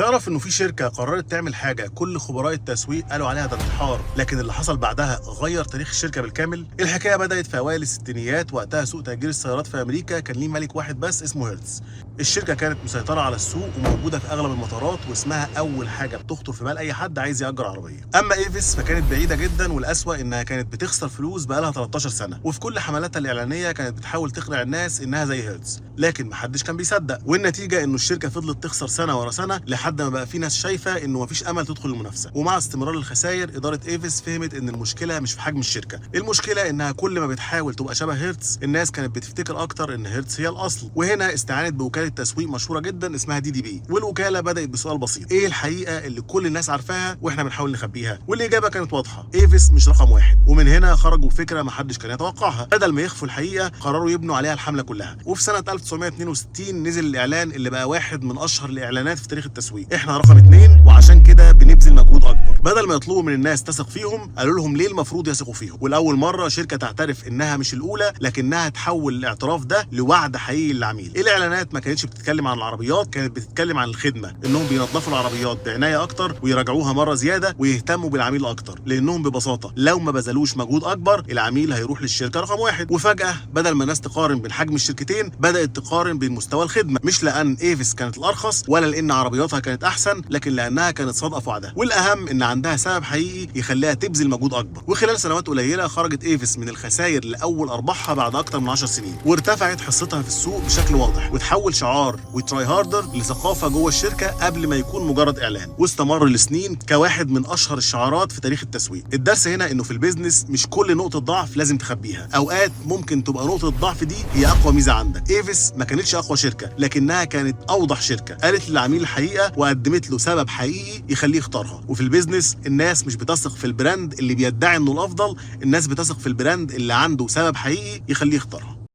تعرف انه في شركة قررت تعمل حاجة كل خبراء التسويق قالوا عليها ده انتحار، لكن اللي حصل بعدها غير تاريخ الشركة بالكامل. الحكاية بدات في اوائل الستينيات. وقتها سوق تأجير السيارات في امريكا كان ليه ملك واحد بس اسمه هيرتز. الشركة كانت مسيطرة على السوق وموجودة في اغلب المطارات، واسمها اول حاجة بتخطر في بال اي حد عايز يأجر عربيه. اما ايفيس فكانت بعيدة جدا، والاسوأ انها كانت بتخسر فلوس بقالها 13 سنه، وفي كل حملاتها الاعلانية كانت بتحاول تقنع الناس انها زي هيرتز، لكن محدش كان بيصدق. والنتيجة انه الشركة فضلت تخسر سنة ورا سنة لحد ما بقى في ناس شايفه انه مفيش امل تدخل المنافسه. ومع استمرار الخسائر ادارة ايفيس فهمت ان المشكلة مش في حجم الشركه، المشكلة انها كل ما بتحاول تبقى شبه هيرتز الناس كانت بتفتكر اكتر ان هيرتز هي الاصل. وهنا استعانت بوكاله تسويق مشهورة جدا اسمها DDB. والوكالة بدات بسؤال بسيط: ايه الحقيقة اللي كل الناس عارفاها واحنا بنحاول نخبيها؟ والاجابة كانت واضحه: ايفيس مش رقم واحد. ومن هنا خرجوا بفكره ما حدش كان يتوقعها. بدل ما يخفوا الحقيقة قرروا يبنوا عليها الحملة كلها. وفي سنة 1962 نزل الاعلان اللي بقى واحد من اشهر الاعلانات في تاريخ التسويق: احنا رقم 2 وعشان كده بنبذل مجهود اكبر. بدل ما يطلبوا من الناس تثق فيهم قالوا لهم ليه المفروض يثقوا فيهم. ولاول مرة شركة تعترف انها مش الاولى لكنها تحول الاعتراف ده لوعد حقيقي للعميل. الاعلانات ما كانتش بتتكلم عن العربيات، كانت بتتكلم عن الخدمه، انهم بينظفوا العربيات بعناية اكتر ويراجعوها مرة زيادة ويهتموا بالعميل اكتر، لانهم ببساطة لو ما بذلوش مجهود اكبر العميل هيروح للشركة رقم واحد. وفجاة بدل ما الناس تقارن بين حجم الشركتين بدات تقارن بين مستوى الخدمه، مش لان ايفيس كانت الارخص ولا لان عربياتها كانت احسن، لكن لانها كانت صادقة في وعدها، والاهم ان عندها سبب حقيقي يخليها تبذل مجهود اكبر. وخلال سنوات قليله خرجت ايفيس من الخسائر لاول ارباحها بعد اكتر من 10 سنين، وارتفعت حصتها في السوق بشكل واضح، وتحول شعار we try harder لثقافة جوه الشركة قبل ما يكون مجرد اعلان، واستمر لسنين كواحد من اشهر الشعارات في تاريخ التسويق. الدرس هنا انه في ال business مش كل نقطة ضعف لازم تخبيها، اوقات ممكن تبقى نقطة الضعف دي هي اقوى ميزة عندك. ايفيس ما كانتش اقوى شركة لكنها كانت اوضح شركه، قالت للعميل الحقيقة وقدمت له سبب حقيقي يخليه يختارها. وفي ال business الناس مش بتثق في ال brand اللي بيدعي انه الافضل، الناس بتثق في ال brand اللي عنده سبب حقيقي يخليه يختارها.